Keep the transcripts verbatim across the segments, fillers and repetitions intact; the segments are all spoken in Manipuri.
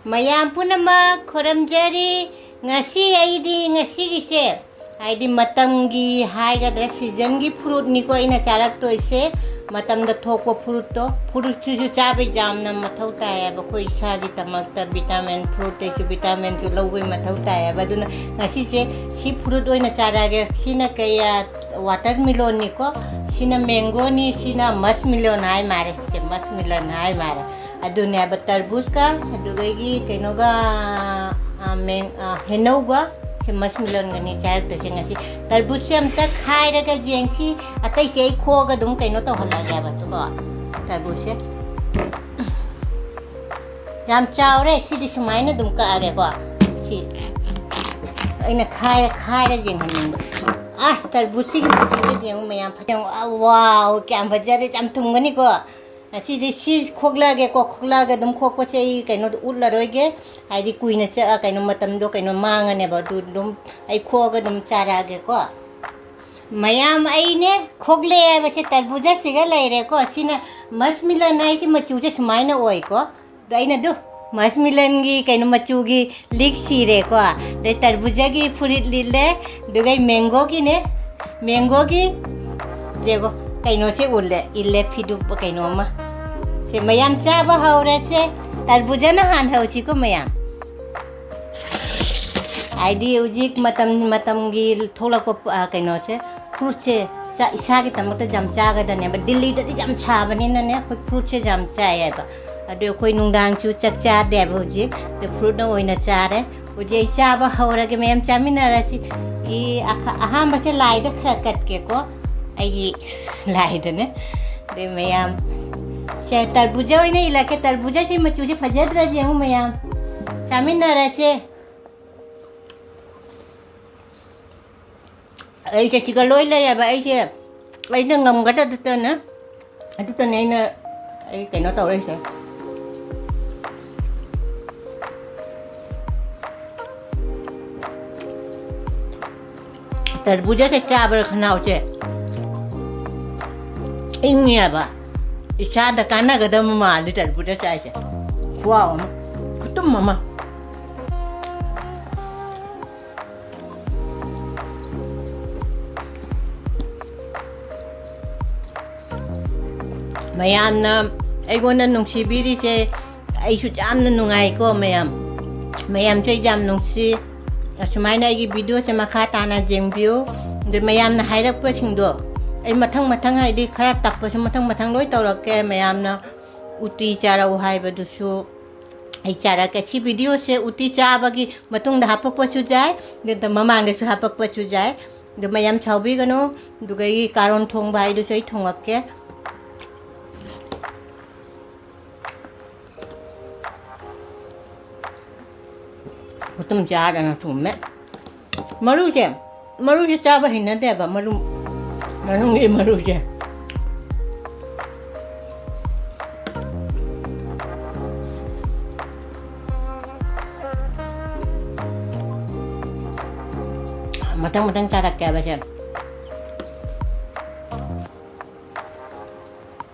ꯃꯌꯥꯝ ꯄꯨꯝꯅꯃꯛ ꯈꯨꯔꯨꯝꯖꯔꯤ꯫ ꯉꯁꯤ ꯑꯩꯗꯤ ꯉꯁꯤꯒꯤꯁꯦ, ꯍꯥꯏꯗꯤ ꯃꯇꯝꯒꯤ ꯍꯥꯏꯒꯗ꯭ꯔꯥ, ꯁꯤꯖꯟꯒꯤ ꯐ꯭ꯔꯨꯠꯅꯤꯀꯣ ꯑꯩꯅ ꯆꯥꯔꯛꯇꯣꯏꯁꯦ꯫ ꯃꯇꯝꯗ ꯊꯣꯛꯄ ꯐ꯭ꯔꯨꯠꯇꯣ, ꯐ꯭ꯔꯨꯠꯁꯤꯁꯨ ꯆꯥꯕ ꯌꯥꯝꯅ ꯃꯊꯧ ꯇꯥꯏꯌꯦꯕ꯫ ꯑꯩꯈꯣꯏ ꯏꯁꯥꯒꯤꯗꯃꯛꯇ ꯚꯤꯇꯥꯃꯤꯟ, ꯐ꯭ꯔꯨꯠꯇꯩꯁꯨ ꯚꯤꯇꯥꯃꯤꯟꯁꯨ ꯂꯧꯕꯒꯤ ꯃꯊꯧ ꯇꯥꯏꯌꯦꯕ꯫ ꯑꯗꯨꯅ ꯉꯁꯤꯁꯦ ꯁꯤ ꯐ꯭ꯔꯨꯠ ꯑꯣꯏꯅ ꯆꯥꯔꯛꯑꯒꯦ꯫ ꯁꯤꯅ ꯀꯌꯥ, ꯋꯥꯇꯔꯃꯤꯂꯣꯟꯅꯤꯀꯣ, ꯁꯤꯅ ꯃꯦꯡꯒꯣꯅꯤ, ꯁꯤꯅ ꯃꯁꯃꯤꯂꯣꯟ ꯍꯥꯏ ꯃꯥꯜꯂꯦ, ꯁꯤꯁꯦ ꯃꯁꯃꯤꯂꯣꯟ ꯍꯥꯏ ꯃꯥꯜꯂꯦ꯫ ꯑꯗꯨꯅꯦꯕ ꯇꯔꯕꯨꯖꯀ, ꯑꯗꯨꯗꯒꯤ ꯀꯩꯅꯣꯒ, ꯑ, ꯃꯦꯡ-, ꯑ, ꯍꯩꯅꯧꯒ, ꯁꯤ ꯃꯁꯃꯤꯂꯣꯟꯒꯅꯤ ꯆꯥꯔꯛꯇꯣꯏꯁꯦ ꯉꯁꯤ꯫ ꯇꯔꯕꯨꯖꯁꯦ ꯑꯝꯇ ꯈꯥꯏꯔꯒ ꯌꯦꯡꯁꯤ, ꯑꯇꯩꯁꯦ ꯑꯩ ꯈꯣꯛꯑꯒ ꯑꯗꯨꯝ ꯀꯩꯅꯣ ꯇꯧꯍꯜꯂꯛꯑꯒꯦꯕ꯫ ꯑꯗꯨꯒ ꯇꯔꯕꯨꯖꯁꯦ ꯌꯥꯝ ꯆꯥꯎꯔꯦ, ꯁꯤꯗꯤ ꯁꯨꯃꯥꯏꯅ ꯑꯗꯨꯝ ꯀꯛꯑꯒꯦꯀꯣ꯫ ꯁꯤ ꯑꯩꯅ ꯈꯥꯏꯔ ꯈꯥꯏꯔ ꯌꯦꯡꯍꯟꯅꯤꯡꯕ꯫ ꯑꯁ, ꯇꯔꯕꯨꯖꯁꯤꯒꯤ ꯃꯆꯨꯁꯦ ꯌꯦꯡꯉꯨ ꯃꯌꯥꯝ, ꯐꯖꯅ, ꯋꯥꯎ, ꯀꯌꯥꯝ ꯐꯖꯔꯦ, ꯌꯥꯝ ꯊꯨꯝꯒꯅꯤꯀꯣ꯫ ꯑꯁꯤꯗꯤ ꯁꯤ ꯈꯣꯛꯂꯛꯑꯒꯦꯀꯣ, ꯈꯣꯛꯂꯛꯑꯒ ꯑꯗꯨꯝ ꯈꯣꯛꯄꯁꯦ ꯑꯩ ꯀꯩꯅꯣꯗ ꯎꯠꯂꯔꯣꯏꯒꯦ, ꯍꯥꯏꯗꯤ ꯀꯨꯏꯅ ꯆ-, ꯀꯩꯅꯣ ꯃꯇꯝꯗꯣ ꯀꯩꯅꯣ ꯃꯥꯡꯉꯅꯦꯕ, ꯑꯗꯨ ꯑꯗꯨꯝ ꯑꯩ ꯈꯣꯛꯑꯒ ꯑꯗꯨꯝ ꯆꯥꯔꯛꯑꯒꯦꯀꯣ꯫ ꯃꯌꯥꯝ ꯑꯩꯅꯦ ꯈꯣꯛꯂꯛꯑꯦ ꯍꯥꯏꯕꯁꯦ ꯇꯔꯕꯨꯖꯁꯤꯒ ꯂꯩꯔꯦꯀꯣ꯫ ꯁꯤꯅ ꯃꯁꯃꯤꯂꯟ ꯍꯥꯏꯁꯦ ꯃꯆꯨꯁꯦ ꯁꯨꯃꯥꯏꯅ ꯑꯣꯏꯀꯣ꯫ ꯑꯗꯣ ꯑꯩꯅ ꯑꯗꯨ ꯃꯁꯃꯤꯂꯟꯒꯤ ꯀꯩꯅꯣ ꯃꯆꯨꯒꯤ ꯂꯤꯛ ꯁꯤꯔꯦꯀꯣ꯫ ꯑꯗꯩ ꯇꯔꯕꯨꯖꯒꯤ ꯐꯨꯔꯤꯠ ꯂꯤꯠꯂꯦ, ꯑꯗꯨꯒ ꯑꯩ ꯃꯦꯡꯒꯣꯒꯤꯅꯦ, ꯃꯦꯡꯒꯣꯒꯤ ꯌꯦꯡꯉꯣ, ꯀꯩꯅꯣꯁꯦ ꯎꯜꯂꯦ, ꯏꯜꯂꯦ ꯐꯤꯗꯨ ꯀꯩꯅꯣ ꯑꯃ꯫ ꯁꯦ ꯃꯌꯥꯝ ꯆꯥꯕ ꯍꯧꯔꯁꯦ꯫ ꯇꯔꯕꯨꯖꯅ ꯍꯥꯟꯅ ꯍꯧꯁꯤꯀꯣ ꯃꯌꯥꯝ꯫ ꯍꯥꯏꯗꯤ ꯍꯧꯖꯤꯛ ꯃꯇꯝ ꯃꯇꯝꯒꯤ ꯊꯣꯛꯂꯛꯄ, ꯑ, ꯀꯩꯅꯣꯁꯦ, ꯐ꯭ꯔꯨꯠꯁꯦ ꯆꯥ-, ꯏꯁꯥꯒꯤꯗꯃꯛꯇ ꯌꯥꯝ ꯆꯥꯒꯗꯅꯦꯕ꯫ ꯗꯤꯜꯂꯤꯗꯗꯤ ꯌꯥꯝ ꯁꯥꯕꯅꯤꯅꯅꯦ, ꯑꯩꯈꯣꯏ ꯐ꯭ꯔꯨꯠꯁꯦ ꯌꯥꯝ ꯆꯥꯏꯌꯦꯕ꯫ ꯑꯗꯨ ꯑꯩꯈꯣꯏ ꯅꯨꯡꯗꯥꯡꯁꯨ ꯆꯥꯛ ꯆꯥꯗꯦꯕ ꯍꯧꯖꯤꯛ, ꯑꯗꯨ ꯐ꯭ꯔꯨꯠꯅ ꯑꯣꯏꯅ ꯆꯥꯔꯦ꯫ ꯍꯧꯖꯤꯛ ꯑꯩ ꯆꯥꯕ ꯍꯧꯔꯒꯦ, ꯃꯌꯥꯝ ꯆꯥꯃꯤꯟꯅꯔꯁꯤ꯫ ꯏ, ꯑꯍ-, ꯑꯍꯥꯟꯕꯁꯦ ꯂꯥꯏꯗ ꯈꯔ ꯀꯠꯀꯦꯀꯣ, ꯑꯩꯒꯤ ꯂꯥꯏꯗꯅꯦ꯫ ꯑꯗꯩ ꯃꯌꯥꯝ, ꯁꯦ, ꯇꯔꯕꯨꯖꯥ ꯑꯣꯏꯅ ꯏꯜꯂꯛꯀꯦ꯫ ꯇꯔꯕꯨꯖꯥꯁꯤ ꯃꯆꯨꯁꯦ ꯐꯖꯗ꯭ꯔꯥ ꯌꯦꯡꯉꯨ ꯃꯌꯥꯝ, ꯆꯥꯃꯤꯟꯅꯔꯁꯦ꯫ ꯑꯩꯁꯦ ꯁꯤꯒ ꯂꯣꯏ ꯂꯩꯌꯦꯕ꯫ ꯑꯩꯁꯦ, ꯑꯩꯅ ꯉꯝꯒꯗ꯭ꯔꯗꯨꯇꯅꯦ, ꯑꯗꯨꯇꯅꯦ ꯑꯩꯅ, ꯑꯩ ꯀꯩꯅꯣ ꯇꯧꯔꯛꯏꯁꯦ꯫ ꯇꯔꯕꯨꯖꯥꯁꯦ ꯆꯥꯕꯗ ꯈꯅꯥꯎꯁꯦ ꯏꯪꯉꯦꯕ꯫ ꯏꯁꯥꯗ ꯀꯥꯟꯅꯒꯗꯕ ꯃꯥꯜꯂꯤ ꯇꯔꯕꯨꯖꯥ ꯆꯥꯏꯁꯦ꯫ ꯈꯨꯍꯥꯎ ꯑꯃ꯫ ꯈꯨꯇꯨꯝ ꯑꯃ꯫ ꯃꯌꯥꯝꯅ ꯑꯩꯉꯣꯟꯗ ꯅꯨꯡꯁꯤꯕꯤꯔꯤꯁꯦ ꯑꯩꯁꯨ ꯌꯥꯝꯅ ꯅꯨꯡꯉꯥꯏꯀꯣ ꯃꯌꯥꯝ꯫ ꯃꯌꯥꯝꯁꯨ ꯑꯩ ꯌꯥꯝ ꯅꯨꯡꯁꯤ꯫ ꯑꯁꯨꯃꯥꯏꯅ ꯑꯩꯒꯤ videoꯁꯦ ꯃꯈꯥ ꯇꯥꯅ ꯌꯦꯡꯕꯤꯌꯨ꯫ ꯑꯗꯨ ꯃꯌꯥꯝꯅ ꯍꯥꯏꯔꯛꯄꯁꯤꯡꯗꯣ ꯑꯩ ꯃꯊꯪ ꯃꯊꯪ, ꯍꯥꯏꯗꯤ ꯈꯔ ꯇꯞꯄꯁꯨ ꯃꯊꯪ ꯃꯊꯪ ꯂꯣꯏ ꯇꯧꯔꯛꯀꯦ꯫ ꯃꯌꯥꯝꯅ ꯎꯇꯤ ꯆꯥꯔꯛꯎ ꯍꯥꯏꯕꯗꯨꯁꯨ ꯑꯩ ꯆꯥꯔꯛꯀꯦ꯫ ꯁꯤ videoꯁꯦ ꯎꯇꯤ ꯆꯥꯕꯒꯤ ꯃꯇꯨꯡꯗ ꯍꯥꯄꯛꯄꯁꯨ ꯌꯥꯏ, ꯑꯗꯨꯗ ꯃꯃꯥꯡꯗꯁꯨ ꯍꯥꯄꯛꯄꯁꯨ ꯌꯥꯏ꯫ ꯑꯗꯨ ꯃꯌꯥꯝ ꯁꯥꯎꯕꯤꯒꯅꯨ꯫ ꯑꯗꯨꯒ ꯑꯩꯒꯤ ꯀꯥꯔꯣꯟ ꯊꯣꯡꯕ ꯍꯥꯏꯗꯨꯁꯨ ꯑꯩ ꯊꯣꯡꯉꯛꯀꯦ꯫ ꯃꯇꯨꯝ ꯆꯥꯗꯅ ꯊꯨꯝꯃꯦ꯫ ꯃꯔꯨꯁꯦ, ꯃꯔꯨꯁꯦ ꯆꯥꯕ ꯍꯩꯅꯗꯦꯕ, ꯃꯔꯨ, ꯃꯅꯨꯡꯒꯤ ꯃꯔꯨꯁꯦ꯫ ꯃꯊꯪ ꯃꯊꯪ ꯆꯥꯔꯛꯀꯦ ꯍꯥꯏꯕꯁꯦ꯫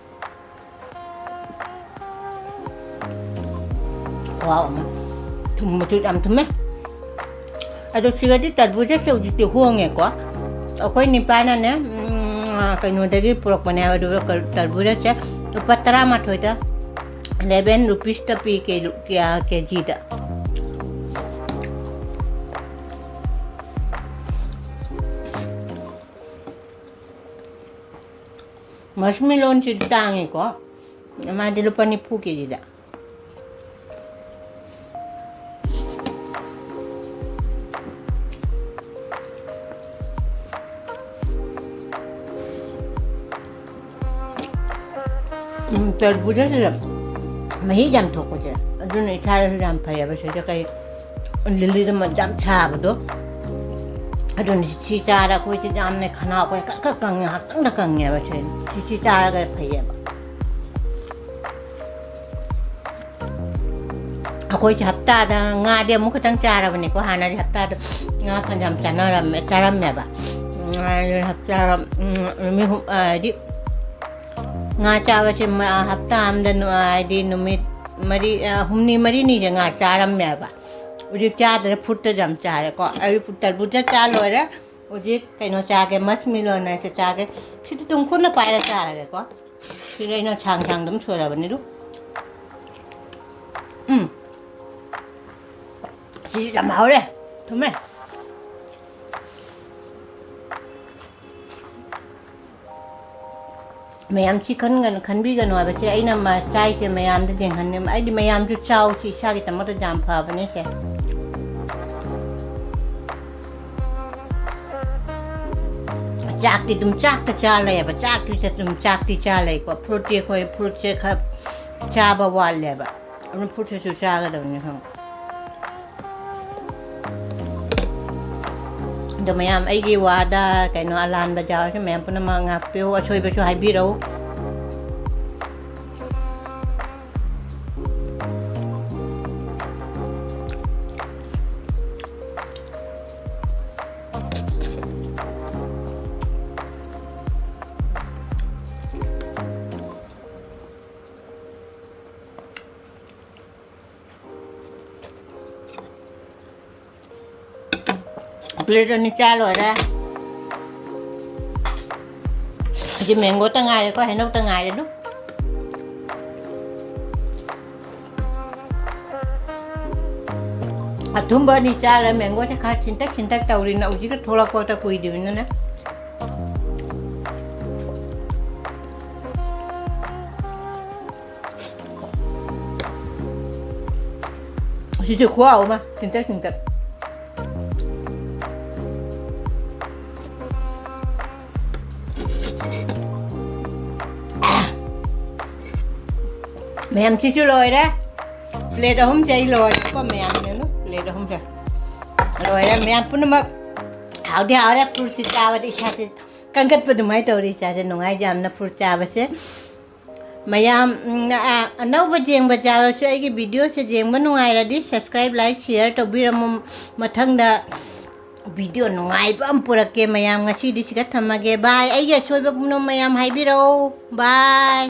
ꯈꯨꯍꯥꯎ ꯑꯃ꯫ ꯊꯨꯝꯕꯁꯨ ꯌꯥꯝ ꯊꯨꯝꯃꯦ꯫ ꯑꯗꯣ ꯁꯤꯗꯗꯤ ꯇꯔꯕꯨꯖꯁꯦ ꯍꯧꯖꯤꯛꯇꯤ ꯍꯣꯡꯉꯦꯀꯣ꯫ ꯑꯩꯈꯣꯏ ꯅꯤꯄꯥꯅꯅꯦ, ꯎꯝ, ꯀꯩꯅꯣꯗꯒꯤ ꯄꯨꯔꯛꯄꯅꯦ ꯍꯥꯏꯕ, ꯑꯗꯨꯒ ꯀ-, ꯇꯔꯕꯨꯖꯁꯦ ꯂꯨꯄꯥ ꯇꯔꯥꯃꯥꯊꯣꯏꯗ, eleven rupeesꯇ ꯄꯤ ꯀꯦ-, ꯀꯦ-, ꯀꯦꯖꯤꯗ꯫ ꯃꯁꯃꯤꯂꯣꯟꯁꯤꯗꯤ ꯇꯥꯡꯉꯤꯀꯣ, ꯃꯥꯗꯤ ꯂꯨꯄꯥ ꯅꯤꯐꯨ ꯀꯦꯖꯤꯗ꯫ ꯎꯝ, ꯇꯔꯕꯨꯖꯁꯤꯗ ꯃꯍꯤ ꯌꯥꯝ ꯊꯣꯛꯄꯁꯦ, ꯑꯗꯨꯅ ꯏꯁꯥꯗꯁꯨ ꯌꯥꯝ ꯐꯩꯌꯦꯕ꯫ ꯁꯤꯗ ꯀꯩ ꯂꯤꯂꯤꯗ ꯃ-, ꯌꯥꯝ ꯁꯥꯕꯗꯣ, ꯑꯗꯨꯅ ꯁꯤ ꯆꯥꯔ ꯑꯩꯈꯣꯏꯁꯦ ꯌꯥꯝꯅ ꯈꯅꯥꯎ ꯑꯩꯈꯣꯏ ꯈꯔ ꯈꯔ ꯀꯪꯉꯦ, ꯉꯥꯏꯍꯥꯛꯇꯪꯗ ꯀꯪꯉꯦꯕ꯫ ꯁꯤ, ꯁꯤ, ꯁꯤ ꯆꯥꯔꯒ ꯐꯩꯌꯦꯕ꯫ ꯑꯩꯈꯣꯏꯁꯦ ꯍꯞꯇꯥꯗ ꯉꯥꯗꯤ ꯑꯃꯨꯛ ꯈꯛꯇꯪ ꯆꯥꯔꯕꯅꯤꯀꯣ꯫ ꯍꯥꯟꯅꯗꯤ ꯍꯞꯇꯥꯗ ꯉꯥ ꯐꯅꯌꯥꯝ ꯆꯥꯅꯔꯝꯃꯦ, ꯆꯥꯔꯝꯃꯦꯕ꯫ ꯎꯝ, ꯍꯞꯇꯥ, ꯎꯝ, ꯅꯨꯃꯤꯠ ꯍꯨꯝ-, ꯍꯥꯏꯗꯤ ꯉꯥ ꯆꯥꯕꯁꯦ ꯃ-, ꯍꯞꯇꯥ ꯑꯃꯗ ꯅꯨ-, ꯍꯥꯏꯗꯤ ꯅꯨꯃꯤꯠ ꯃꯔꯤ, ꯑ, ꯍꯨꯝꯅꯤ ꯃꯔꯤꯅꯤꯁꯦ ꯉꯥ ꯆꯥꯔꯝꯃꯦꯕ꯫ ꯍꯧꯖꯤꯛ ꯆꯥꯗ꯭ꯔꯦ, ꯐ꯭ꯔꯨꯠꯇ ꯌꯥꯝ ꯆꯥꯔꯦꯀꯣ꯫ ꯑꯩ ꯇꯔꯕꯨꯖ ꯆꯥ ꯂꯣꯏꯔꯦ꯫ ꯍꯧꯖꯤꯛ ꯀꯩꯅꯣ ꯆꯥꯒꯦ, ꯃꯁꯃꯤꯂꯣꯟ ꯍꯥꯏꯁꯦ ꯆꯥꯒꯦ꯫ ꯁꯤꯗꯤ ꯑꯗꯨꯝ ꯈꯨꯠꯅ ꯄꯥꯏꯔ ꯆꯥꯔꯒꯦꯀꯣ꯫ ꯁꯤꯗꯤ ꯑꯩꯅ ꯁꯥꯡ ꯁꯥꯡꯗ ꯑꯗꯨꯝ ꯁꯣꯏꯔꯕꯅꯤ ꯑꯗꯨ꯫ ꯎꯝ꯫ ꯁꯤꯗꯤ ꯌꯥꯝ ꯍꯥꯎꯔꯦ꯫ ꯊꯨꯝꯃꯦ꯫ ꯃꯌꯥꯝ ꯁꯤ ꯈꯟꯒꯅꯨ, ꯈꯟꯕꯤꯒꯅꯨ ꯍꯥꯏꯕꯁꯦ ꯑꯩꯅ ꯃ-, ꯆꯥꯏꯁꯦ ꯃꯌꯥꯝꯗ ꯌꯦꯡꯍꯟꯅꯤꯡꯕ꯫ ꯑꯩꯗꯤ ꯃꯌꯥꯝꯁꯨ ꯆꯥꯎꯁꯤ, ꯏꯁꯥꯒꯤꯗꯃꯛꯇ ꯌꯥꯝ ꯐꯕꯅꯦ ꯁꯦ꯫ ꯆꯥꯛꯇꯤ ꯑꯗꯨꯝ ꯆꯥꯛꯇ ꯆꯥ ꯂꯩꯌꯦꯕ, ꯆꯥꯛꯇꯤ ꯑꯗꯨꯝ ꯆꯥꯛꯇꯤ ꯆꯥ ꯂꯩꯀꯣ꯫ ꯐ꯭ꯔꯨꯠꯇꯤ ꯑꯩꯈꯣꯏ ꯐ꯭ꯔꯨꯠꯁꯦ ꯈꯔ ꯆꯥꯕ ꯋꯥꯠꯂꯦꯕ꯫ ꯑꯗꯨꯝ ꯐ꯭ꯔꯨꯠꯁꯤꯁꯨ ꯆꯥꯒꯗꯕꯅꯤ ꯈꯪꯉꯦ꯫ ꯑꯗꯣ ꯃꯌꯥꯝ ꯑꯩꯒꯤ ꯋꯥꯗ ꯀꯩꯅꯣ ꯑꯂꯥꯟꯕ ꯌꯥꯎꯔꯁꯨ ꯃꯌꯥꯝ ꯄꯨꯝꯅꯃꯛ ꯉꯥꯛꯄꯤꯌꯨ, ꯑꯁꯣꯏꯕꯁꯨ ꯍꯥꯏꯕꯤꯔꯛꯎ꯫ ꯄ꯭ꯂꯦꯠ ꯑꯅꯤ ꯆꯥ ꯂꯣꯏꯔꯦ꯫ ꯍꯧꯖꯤꯛ ꯃꯦꯡꯒꯣꯇ ꯉꯥꯏꯔꯦꯀꯣ, ꯍꯩꯅꯧꯇ ꯉꯥꯏꯔꯦ ꯑꯗꯨ꯫ ꯑꯊꯨꯝꯕ ꯑꯅꯤ ꯆꯥꯔꯦ, ꯃꯦꯡꯒꯣꯁꯦ ꯈꯔ ꯁꯤꯟꯇꯛ ꯁꯤꯟꯇꯛ ꯇꯧꯔꯤꯅ ꯍꯧꯖꯤꯛꯇ ꯊꯣꯛꯂꯛꯄꯗ ꯀꯨꯏꯗ꯭ꯔꯤꯕꯅꯤꯅ꯫ ꯁꯤꯁꯨ ꯈꯨꯍꯥꯎ ꯑꯃ, ꯁꯤꯟꯇꯛ ꯁꯤꯟꯇꯛ꯫ ꯃꯌꯥꯝꯁꯤꯁꯨ ꯂꯣꯏꯔꯦ꯫ ꯄ꯭ꯂꯦꯠ ꯑꯍꯨꯝꯁꯦ ꯑꯩ ꯂꯣꯏꯔꯦꯀꯣ, ꯃꯌꯥꯝ ꯌꯦꯡꯉꯨ, ꯄ꯭ꯂꯦꯠ ꯑꯍꯨꯝꯁꯦ ꯂꯣꯏꯔꯦ꯫ ꯃꯌꯥꯝ ꯄꯨꯝꯅꯃꯛ ꯍꯥꯎꯗꯤ ꯍꯥꯎꯔꯦ, ꯐ꯭ꯔꯨꯠꯁꯤ ꯆꯥꯕꯗ ꯏꯁꯥꯁꯦ ꯀꯟꯈꯠꯄ ꯑꯗꯨꯃꯥꯏꯅ ꯇꯧꯔꯤ ꯏꯁꯥꯁꯦ, ꯅꯨꯡꯉꯥꯏ ꯌꯥꯝꯅ ꯐ꯭ꯔꯨꯠ ꯆꯥꯕꯁꯦ꯫ ꯃꯌꯥꯝ, ꯎꯝ, ꯑ-, ꯑꯅꯧꯕ ꯌꯦꯡꯕ ꯌꯥꯎꯔꯁꯨ ꯑꯩꯒꯤ ꯚꯤꯗꯤꯑꯣꯁꯦ ꯌꯦꯡꯕ ꯅꯨꯡꯉꯥꯏꯔꯗꯤ subscribe, like, share ꯇꯧꯕꯤꯔꯝꯃꯨ꯫ ꯃꯊꯪꯗ ꯚꯤꯗꯤꯑꯣ ꯅꯨꯡꯉꯥꯏꯕ ꯑꯃ ꯄꯨꯔꯛꯀꯦ ꯃꯌꯥꯝ꯫ ꯉꯁꯤꯗꯤ ꯁꯤꯒ ꯊꯝꯃꯒꯦ꯫ Bye꯫ ꯑꯩꯒꯤ ꯑꯁꯣꯏꯕ ꯄꯨꯝꯅꯃꯛ ꯃꯌꯥꯝ ꯍꯥꯏꯕꯤꯔꯛꯑꯣ꯫ Bye꯫